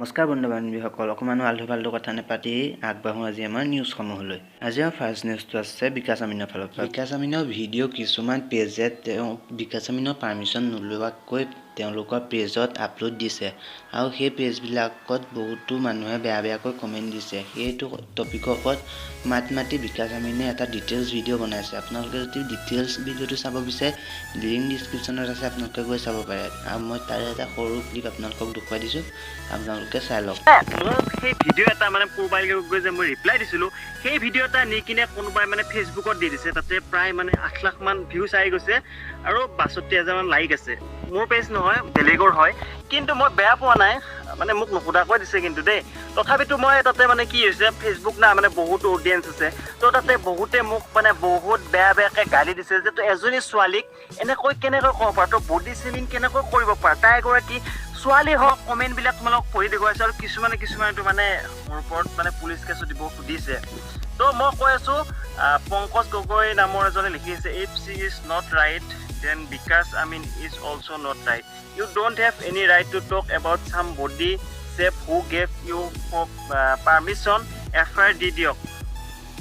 নমস্কাৰ বন্ধু বান্ধৱীসকল, অকণমানো আল্টু ফাল্টু কথা নাপাতি আগবাঢ়োঁ আজি আমাৰ নিউজসমূহলৈ। আজি আমাৰ ফাৰ্ষ্ট নিউজটো আছে বিকাশ আমিনৰ ফালৰ পৰা। বিকাশ আমিনৰ ভিডিঅ' কিছুমান পেজে তেওঁ বিকাশ আমিনৰ পাৰ্মিশ্যন নোলোৱাকৈ তেওঁলোকৰ পেজত আপলোড দিছে আৰু সেই পেজবিলাকত বহুতো মানুহে বেয়া বেয়াকৈ কমেণ্ট দিছে। সেইটো টপিকৰ ওপৰত মাত মাতি বিকাশ আমিনে এটা ডিটেইলছ ভিডিঅ' বনাইছে। আপোনালোকে যদি ডিটেইলছ ভিডিঅ'টো চাব বিচাৰে, লিংক ডিছক্ৰিপশ্যনত আছে, আপোনালোকে গৈ চাব পাৰে। আৰু মই তাৰে এটা সৰু ক্লিপ আপোনালোকক দেখুৱাই দিছোঁ, আপোনালোকে চাই লওক। মোক সেই ভিডিঅ' এটা মানে পূৰ্বাইল গৈ যে মই ৰিপ্লাই দিছিলোঁ, সেই ভিডিঅ' এটা নি কিনে কোনোবাই মানে ফেচবুকত দি দিছে। তাতে প্ৰায় মানে 8 লাখমান ভিউজ আহি গৈছে আৰু 62 হাজাৰমান লাইক আছে। মোৰ পেজ নহয়, বেলেগৰ হয়। কিন্তু মই বেয়া পোৱা নাই, মানে মোক নুসুধাকৈ দিছে কিন্তু দেই। তথাপিতো মই তাতে মানে কি হৈছে, ফেচবুক না, মানে বহুতো অডিয়েঞ্চ আছে। তো তাতে বহুতে মোক মানে বহুত বেয়া বেয়াকৈ গালি দিছে যে তই এজনী ছোৱালীক এনেকৈ কেনেকৈ ক'ব পাৰ, তই বডি শ্বেমিং কেনেকৈ কৰিব পাৰ, তাই এগৰাকী ছোৱালী হওক। কমেণ্টবিলাক তোমালোকক পঢ়ি দেখুৱাইছে। আৰু কিছুমানে কিছুমানেতো মানে মোৰ ওপৰত মানে পুলিচ কেছো দিব সুধিছে। তো মই কৈ আছোঁ, পংকজ গগৈ নামৰ এজনে লিখিছে, "If she is not right, then Bikash Amin is also not right. You don't have any right to talk about somebody shape. Who gave you permission? FIR দি দিয়ক।"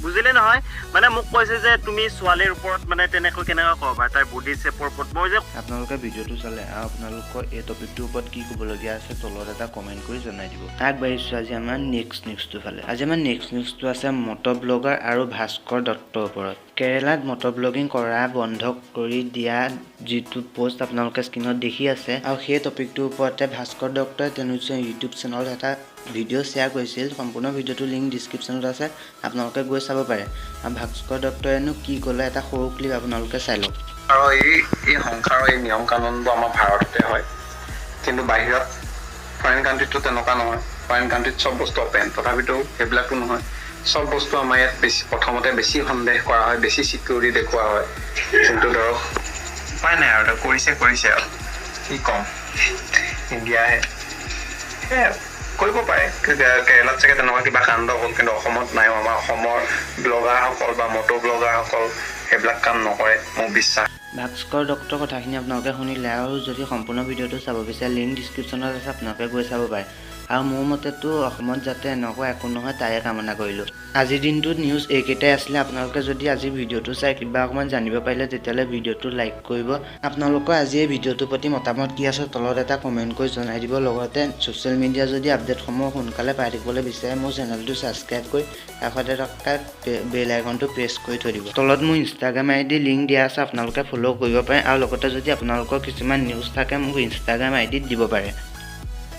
বুজিলে নহয়? মানে মোক কৈছে যে তুমি ছোৱালীৰ ওপৰত মানে তেনেকৈ কেনেকৈ ক'ব পাৰা, তাইৰ বডি শ্বেপৰ ওপৰত। মই যে আপোনালোকে ভিডিঅ'টো চালে আৰু আপোনালোকৰ এই টপিকটোৰ ওপৰত কি ক'বলগীয়া আছে, তলত এটা কমেণ্ট কৰি জনাই দিব। আগবাঢ়িছোঁ আজি আমাৰ নেক্সট নিউজটোৰ ফালে। আজি আমাৰ নেক্সট নিউজটো আছে মট' ব্লগাৰ আৰু ভাস্কৰ দত্তৰ ওপৰত। কেৰেলাত মট' ব্লগিং কৰা বন্ধ কৰি দিয়া যিটো পষ্ট আপোনালোকে স্ক্ৰীণত দেখি আছে, আৰু সেই টপিকটোৰ ওপৰতে ভাস্কৰ দত্তই তেওঁৰ ইউটিউব চেনেলত এটা ভিডিঅ' শ্বেয়াৰ কৰিছিল। সম্পূৰ্ণ ভিডিঅ'টোৰ লিংক ডিছক্ৰিপশ্যনত আছে, আপোনালোকে গৈ চাব পাৰে। আৰু ভাস্কৰ দত্তইনো কি ক'লে, এটা সৰু ক্লিপ আপোনালোকে চাই লওক। আৰু এই এই সংসাৰৰ এই নিয়ম কানুনবোৰ আমাৰ ভাৰততে হয়, কিন্তু বাহিৰত ফৰেইন কাণ্ট্ৰিততো তেনেকুৱা নহয়। ফৰেইন কাণ্ট্ৰিত চব বস্তু অপেন, তথাপিতো সেইবিলাকো নহয়। চব বস্তু আমাৰ ইয়াত বেছি প্ৰথমতে বেছি সন্দেহ কৰা হয়, বেছি চিকিউৰিটি দেখুওৱা হয়। কিন্তু ধৰক উপায় নাই আৰু, কৰিছে কৰিছে আৰু কি ক'ম, ইণ্ডিয়াহে। সেয়াই আৰু, কৰিব পাৰে। কেৰেলাত চাগে তেনেকুৱা কিবা কাণ্ড হ'ল, কিন্তু অসমত নাই। আমাৰ অসমৰ ব্লগাৰসকল বা মটো ব্লগাৰসকল সেইবিলাক কাম নকৰে, মোৰ বিশ্বাস। ভাস্কৰ দত্তৰ কথাখিনি আপোনালোকে শুনিলে। আৰু যদি সম্পূৰ্ণ ভিডিঅ'টো চাব বিচাৰে, লিংক ডিছক্ৰিপশ্যনত আছে, আপোনালোকে গৈ চাব পাৰে। আৰু মোৰ মতেতো অসমত যাতে এনেকুৱা একো নহয়, তাৰে কামনা কৰিলোঁ। আজিৰ দিনটোত নিউজ এইকেইটাই আছিলে। আপোনালোকে যদি আজি ভিডিঅ'টো চাই কিবা অকণমান জানিব পাৰিলে, তেতিয়াহ'লে ভিডিঅ'টো লাইক কৰিব। আপোনালোকৰ আজি এই ভিডিঅ'টোৰ প্ৰতি মতামত কি আছে, তলত এটা কমেণ্ট কৰি জনাই দিব। লগতে ছ'চিয়েল মিডিয়া যদি আপডেটসমূহ সোনকালে পাই থাকিবলৈ বিচাৰে, মোৰ চেনেলটো ছাবস্ক্ৰাইব কৰি কাষতে থকা বেল আইকনটো প্ৰেছ কৰি থৈ দিব। তলত মোৰ ইনষ্টাগ্ৰাম আই ডি লিংক দিয়া আছে, আপোনালোকে ফ'ল' কৰিব পাৰে। আৰু লগতে যদি আপোনালোকৰ কিছুমান নিউজ থাকে, মোক ইনষ্টাগ্ৰাম আই ডিত দিব পাৰে।